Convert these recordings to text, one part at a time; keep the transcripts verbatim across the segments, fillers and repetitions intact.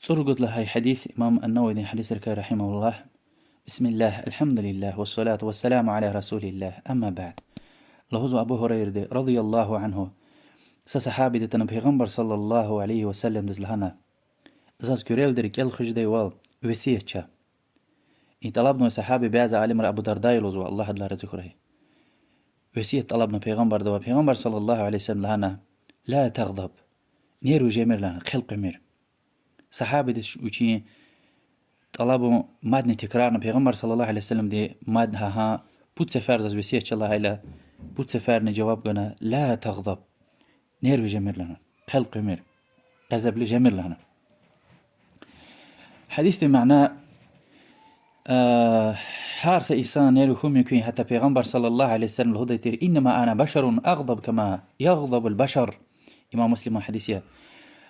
ЦӀуругуд лагьай гьадис, имам ан-Нававиди гьадисрикай, رحمه الله. بسم الله، الحمد لله، والصلاة والسلام على رسول الله، أما بعد. Лугьузва Абу Гьурайради, رضي الله عنه, са сагьабиди атана Пайгъамбар صلى الله عليه وسلمдиз лагьана: заз куьрелди рикӀел хуьжедайвал весият це. И тӀалабнавай сагьаби, бязи алимри Абу Дарда я лугьузва, Аллагь адалай рази хьурай. Весият тӀалабна Пайгъамбардивай, Пайгъамбар صلى الله عليه وسلم лагьана: لا تغضب. Нерви жемир лагьана, хъел къвемир. Сагьабидиз вичин тӀалабун мадни текрарна, Пайгъамбар صلى الله عليه وسلمди мад гьа-гьа пуд сефер заз весият це лагьайла, пуд сеферни жаваб гана: لا تغضب. Нерви жемир лагьана, хъел къвемир, гъезебли жемир лагьана. Гьадисдин мана, гьар са инсан нерви хьун мумкин я, гьатта Пайгъамбар صلى الله عليه وسلم лугьудай тир: إنما أنا بشر أغضب كما يغضب البشر. Имам Муслиман гьадис я.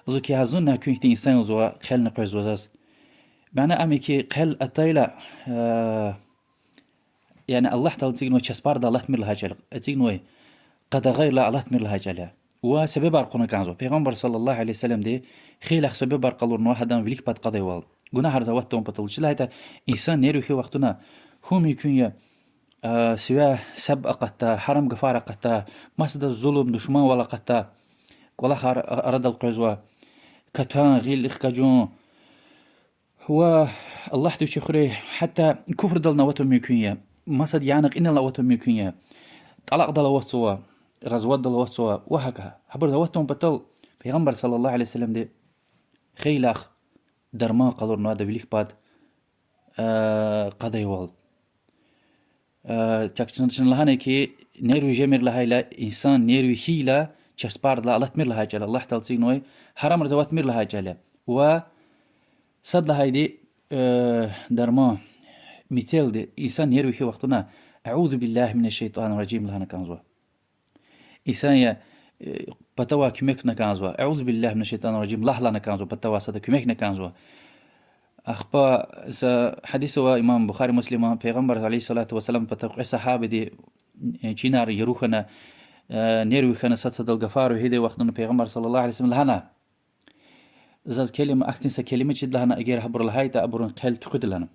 Лугьузва хьи, гьа зунни куьн хьтин инсан я лугьузва, хъелни къвезва заз. Мана ам я хьи, хъел атайла, яни Аллагь Таала эцигнавай часпарда алатмир лагьай чӀал я, эцигнавай къадагъайрилай алатмир лагьай чӀал я. Ва себебар кьуна кӀанзава. Пайгъамбар صلى الله عليه وسلمди хейлахъ себебар къалурнава гьадан вилик пад кьадайвал, гунагьар зават тавун патал. Вучиз лагьайтӀа инсан нерви хьайи вахтунда хьун мумкин я сивяй саб акъатда, гьарам гафар акъатда, масадаз зулум, душманвал акъатда, кӀвалахар арадал къвезва, катан, гъил хкажун, ва Аллагьди вичи хуьрай, гьатта куфрдални аватун мумкин я, масад яна кьинални аватун мумкин я, тӀалакьдал аватзава, разводдал аватзава ва гьакӀа. Гьабур зават тавун патал Пайгъамбар صلى الله عليه وسلمди хейлахъ дарман къалурнава адан вилик пад кьадайвал. Чак чна, чна лагьанай хьи, нерви жемир лагьайла, инсан нерви хьайила, часпардилай алатмир лагьай чӀал я, Аллагь Таала эцигнавай гьарамриз аватмир лагьай чӀал я. Ва сад лагьайди, дарман, мецелди инсан нерви хьайи вахтунда أعوذ بالله من الشيطان الرجيم лагьана кӀанзава. Инсан я, патавай куьмекна кӀанзава, أعوذ بالله من الشيطان الرجيم лагь лагьана кӀанзава, патавай сада куьмекна кӀанзава. Ахпа са гьадис ава имам Бухари, Муслима, Пайгъамбар عليه الصلاة والسلام пата кьве сагьабиди чинар яру хьана, нерви хьана, сад-садал гафар вегьидай вахтунда Пайгъамбар صلى الله عليه وسلم лагьана: заз келима, ахьтин са келима чид лагьана, эгер гьабур лагьайтӀа, абурун хъел туькӀуьда лагьана.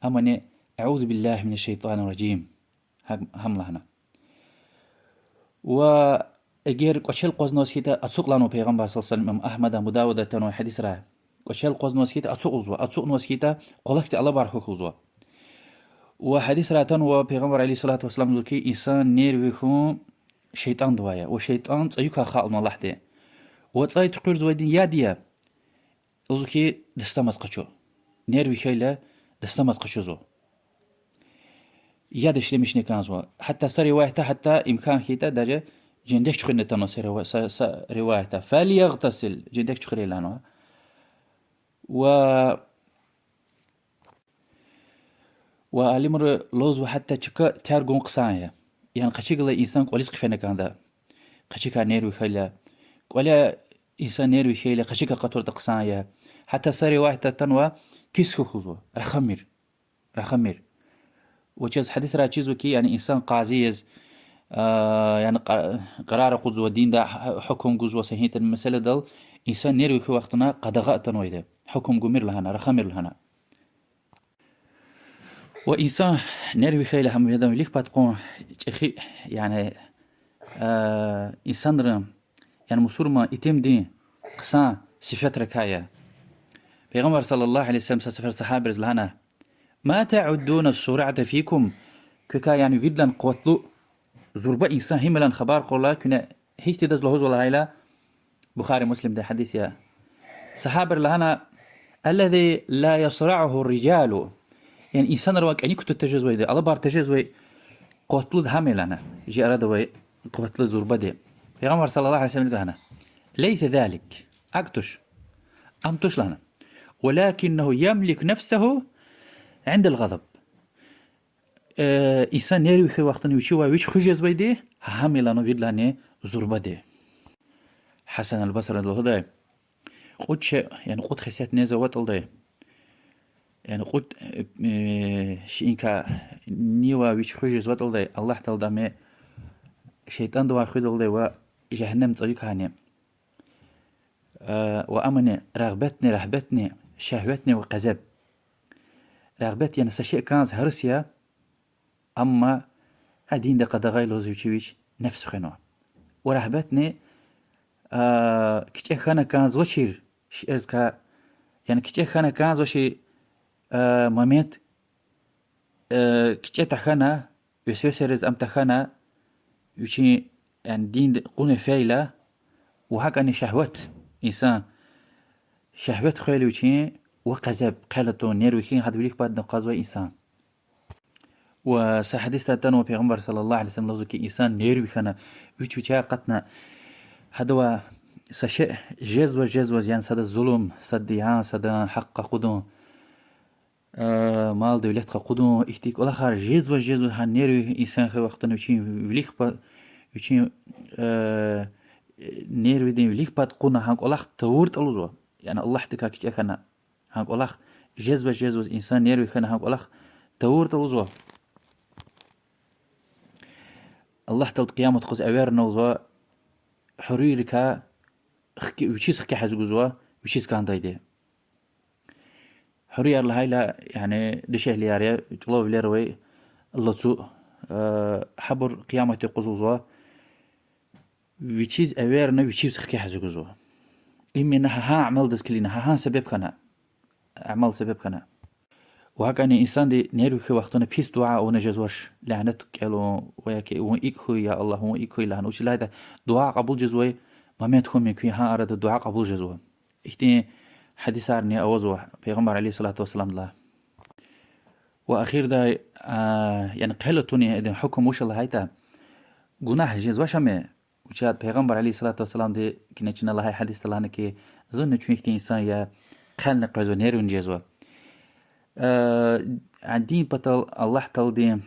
Амани أعوذ بالله من الشيطان الرجيم гьам лагьана. Ва эгер кӀвачел акъвазнаваз хьайитӀа, ацукь лагьанва Пайгъамбар صلى الله عليه وسلم, Агьмада, Абу Давуда атанвай гьадисра. КӀвачел акъвазнаваз хьайитӀа, ацукь лугьузва, ацукьнаваз хьайитӀа, къвалакди алабар хьухь лугьузва. Ва гьадисра атанва Пайгъамбар عليه الصلاة والسلام лугьузва хьи, инсан нерви хьун шейтӀандивай я, ва шейтӀан цӀаюкай халкьнава Аллагьди. Ва цӀай туькӀуьрзавайди яд я, лугьузва хьи, дастамаз къачу. Нерви хьайила, дастамаз къачузва. Яд ишлемишна кӀанзава. Гьатта са риваятда, гьатта имкан хьайитӀа, даже жендек чуьхуьрна атанва са рива-, са, са риваятда. فليغتسل, жендек чуьхуьрай лагьанва. Ва Ва алимри лугьузва, гьатта чка тергун хъсан я. Яни къе чкадал инсан кӀвализ хъфена кӀанда, къе чкай нерви хьайила. КӀвале инсан нерви хьайила, къе чка къатуртӀа хъсан я. Гьатта са риваятда атанва, кис хьухь лугьузва, рахамир, рахамир. Ва чаз гьадисрай чизва хьи, яни инсан къази яз, яни къа-, къарар акъудзава, динда гьукум гузва са гьинтӀен месэладал, инсан нерви хьайи вахтунда къадагъа атанвайди, гьукум гумир лагьана, рахамир лагьана. Ва инсан нерви хьайила, гьам адан вилик пад кьун чӀехи, яни, инсанрин, яни мусурман итимдин хъсан сифетрикай я. Пайгъамбар صلى الله عليه وسلم са сефер сагьабайриз лагьана: ما تعدون الصرعة فيكم؟ Квекай, яни, виридалай къуватлу зурба инсан гьим я лагьана хабар кьурла, куьне гьихьтинди я лугьузва лагьайла, Бухари, Муслимдин гьадис я. Сагьабайри лагьана: الذي لا يصرعه الرجال. Яни инсанривай кӀаник кутаз тежезвайди, алабар тежезвай къуватлуди гьам я лагьана, чи арада авай къуватлу зурбади. Пайгъамбар صلى الله عليه وسلم лагьана: ليس ذلك. АкӀ туш. Ам туш лагьана. ولكنه يملك نفسه عند الغضب. Инсан нерви хьайи вахтунда вичивай вич хуьз жезвайди, гьам я лагьана виридалайни зурбади. Гьасан аль-Басриди лугьудай: кьуд ше-, яни кьуд хесет нез аватӀалдай, яни кьуд шейинкай нивай вич хуьз жезватӀалдай, Аллагь Таалади ам шейтӀандивай хуьдалдай ва жегьеннем цӀаюкайни Ва амни рагъбатни, рагьбатни, шагьватни ва къезеб. Рагъбат, яни са шей кӀанз гьарис я, амма а динда къадагъа я лугьуз вичи вич нефс хвенва. Ва рагьбатни, кичӀе хьана кӀанзавачир, шейэрикай, яни кичӀе хьана кӀанзавачир момент, кичӀе тахьана, весвесайриз ам тахьана, вичин, яни динда кьуна фейила, ва гьакӀни шагьват, инсан шагьват хвейила вичин, ва къезеб, хъел атун, нерви хьун, гьада вилик пад акъвазвай инсан. Ва са гьадисда атанва, Пайгъамбар صلى الله عليه وسلم лугьузва хьи, инсан нерви хьана, вич виче акъатна, гьадавай са шей жезваз-жезваз, яни сада зулум, сад ян, садан гьахъ къакъудун, мал-девлет къакъудун, ихьтин кӀвалахар жезваз-жезваз гьа нерви инсан хьайи вахтунда вичин вилик па-, вичин нервидин вилик пад кьуна гьа кӀвалах тавуртӀа лугьузва. Яни Аллагьдикай кичӀе хьана, гьа кӀвалах жезваз-жезваз инсан нерви хьана гьа кӀвалах тавуртӀа лугьузва. Аллагь Таалади къиямат къуз эверна лугьузва, гьуьруьрикай хки-, вичиз хкягъиз гузва, вичиз кӀандайди. Гьуьруьяр лагьайла, яни дишегьлияр я, чӀулаввилер авай, лацу, гьабур къиямат юкъуз лугьузва, вичиз эверна, вичиз хкягъиз гузва. Именно гьа, гьа амалдиз килигна, гьа, гьа себеб хьана, амал себеб хьана. Ва гьакӀни инсанди нерви хьайи вахтунда пис дуьа авуна жезвач, лянет кӀелун, ва я хьи вун икӀ хьуй, я Аллагь, вун икӀ хьуй лагьана. Вучиз лагьайтӀа дуьа кьабул жезвай момент хьун мумкин я, гьа арада дуьа кьабул жезва. Ихьтин гьадисарни авазва Пайгъамбар عليه الصلاة والسلامдилай. Ва эхирдай, яни хъел атунин идин гьукум вуч я лагьайтӀа, гунагь жезвач ам, вучиз Пайгъамбар عليه الصلاة والسلامди кьван чна лагьай гьадисда лагьана хьи, зунни чун ихьтин инсан я, хъелни къвезва, нервни жезва. Дин патал, Аллагь Тааладин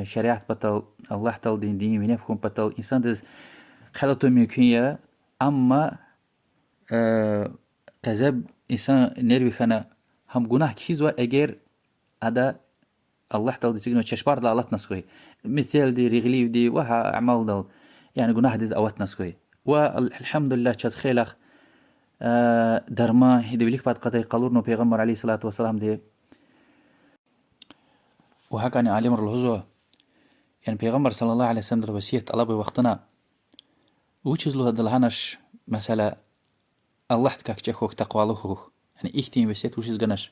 шариат патал, Аллагь Тааладин дин вине хьун патал инсандиз хъел атун мумкин я, амма къезеб инсан нерви хьана, гьам гунагь кхьизва, эгер ада Аллагь Таалади эцигнавай чешбардал алатназ хьуй, мецелди, регъливди ва гьа амалдал, яни гунагьдиз аватназ хьуй. Ва الحمد لله, чаз хейлах дарман, ида вилик пад кьадай къалурнава Пайгъамбар عليه الصلاة والسلامди. Ва гьакӀни алимри лугьузва, яни Пайгъамбар صلى الله عليه وسلمдилай весият тӀалабай вахтунда, вучиз лугьуда лагьанач, месела, Аллагьдикай кичӀе хьухь, такъвалу хьухь. Яни ихьтин весият вучиз ганач?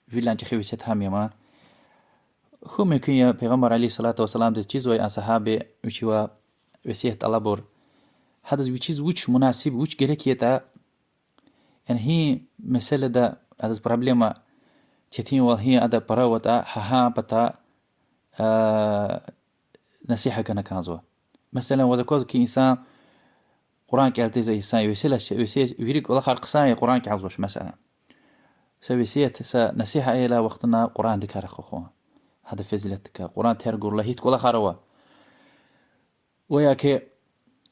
Виридалай чӀехи весият гьам я ман. Хьун мумкин я Пайгъамбар عليه الصلاة والسلامдиз чизвай а сагьаби вичивай весият тӀалабур. Гьадаз вичиз вуч мунасиб, вуч герек ятӀа, яни гьи меселада адаз проблема, четинвал гьи ада пара аватӀа, гьа, гьа пата насигьат гана кӀанзава. Месела, ваз аквазва хьи, инсан Къуръан кӀелдайзавай инсан я, весела, весе-, вири кӀвалахар хъсан я, Къуръан кӀелзавач, месела. Са весият, са насигьат ая лагьай вахтунда Къуръандикай рахух, гьадан фазилатдикай, Къуръан тергурла, гьихьтин кӀвалахар ава. Ва я хьи,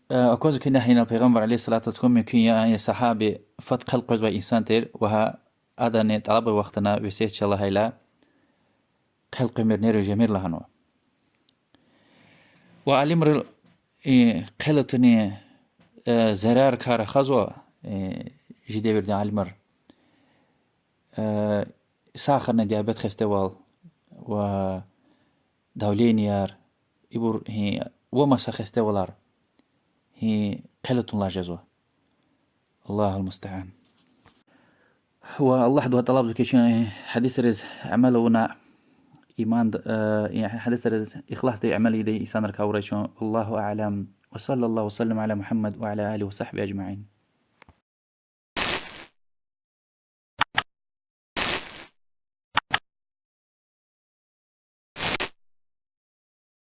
аквазва хьи, нагьи ина Пайгъамбар عليه الصلاة والسلام, хьун мумкин я, я сагьаби фад хъел къвезвай инсан тир ва гьа адани тӀалабай вахтунда весият чна лагьайла, хъел къвемир, нерви жемир лагьанва. Ва алимри хъел атуни зараррикай рахазва, жи девирдин алимри, сахарный диабет хестевал ва давленияр, ибур, ва маса хестевалар хъел атунилай жезва. الله المستعان. Ва Аллагьдивай тӀалабзава хьи, чун гьадисриз амал авуна, иман, гьадисриз ихласди амал ийидай инсанрикай авурай чун. والله أعلم، وصلى الله وسلم على محمد وعلى آله وصحبه أجمعين.